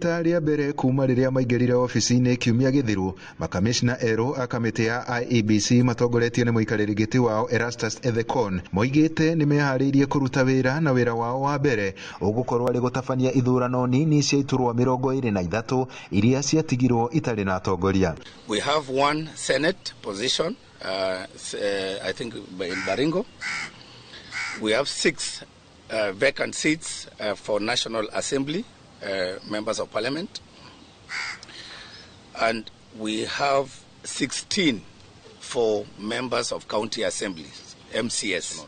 Rita rĩa mbere kuma rĩrĩa maingĩrire obici-inĩ kiumia gĩthiru, makamishna erũ a kamĩtĩ ya IEBC matongoretio nĩ mũikarĩri gĩtĩ wao Erastus Ethekon moigĩte nĩ meharĩirie kũruta wĩra na wĩra wao wa mbere ũgũkorwo arĩ gũtabania ithurano nini cia iturwa 23 iria ciatigirwo itarĩ na atongoria. We have one Senate position, I think in Baringo. We have six vacant seats for National Assembly members of Parliament. And we have 16 for members of county assemblies, MCS.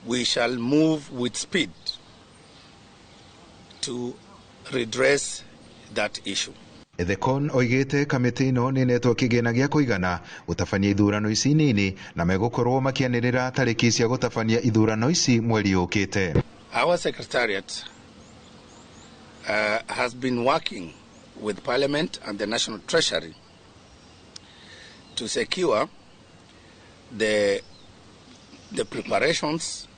We shall move with speed to redress that issue. Ethekon oigĩte kamĩtĩ ĩno nĩ ĩnetwo kĩgĩna gĩa kũigana gũtabania ithurano ici nini na megũkorwo makĩanĩrĩra tarĩki cia gũtabania ithurano ici mweri ũkĩte. Our secretariat has been working with Parliament and the National Treasury to secure the preparations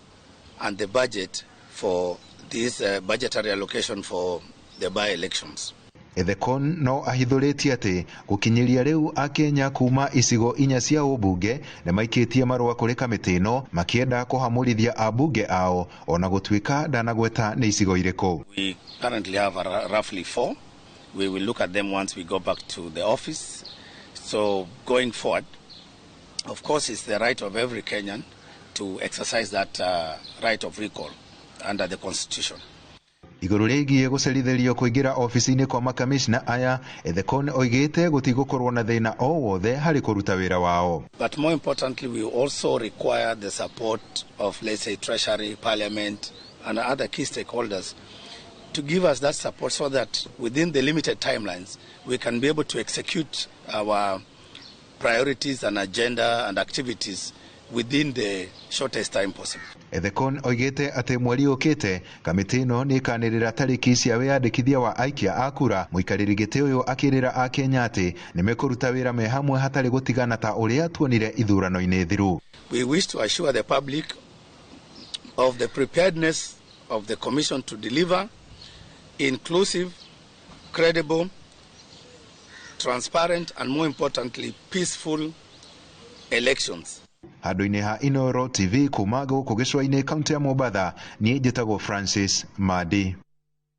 and the budget for this budgetary allocation for the by-elections. Ethekon no ahithũrĩtie atĩ gũkinyĩria rĩu akenya kuma icigo inya cia ũmbunge nĩ maikĩtie marũa kũrĩ kamĩtĩ ĩno makĩenda kũhamũrithia ambunge ao ona gũtuĩka ndanagweta nĩ icigo irĩkũ. We currently have roughly four. We will look at them once we go back to the office. So going forward, of course, it's the right of every Kenyan to exercise that right of recall under the Constitution. Igũrũ rĩgiĩ gũcerithĩrio kũingĩra obici-inĩ kwa makamishna aya, Ethekon oigĩte gũtigũkorwo na thĩna o wothe harĩ kũruta wĩra wao. But more importantly, we also require the support of, let's say, Treasury, Parliament, and other key stakeholders to give us that support so that within the limited timelines, we can be able to execute our priorities and agenda and activities within the shortest time possible. Ethekon oigĩte atĩ mweri ũkĩte kamĩtĩ ĩno nĩ ĩkanĩrĩra tarĩki cia wĩyandĩkithia wa aikia a kura. Mũikarĩri gĩtĩ ũyũ akĩrĩra akenya atĩ nĩ mekũruta wĩra me hamwe hatarĩ gũtigana ta ũrĩa tuonire ithurano-inĩ thiru. We wish to assure the public of the preparedness of the Commission to deliver inclusive, credible, transparent, and more importantly, peaceful elections. Handũ-inĩ ha Inooro TV kuma gũkũ gĩcũa-inĩ kaunti ya Mombatha, niĩ njĩtagwo Francis Madi.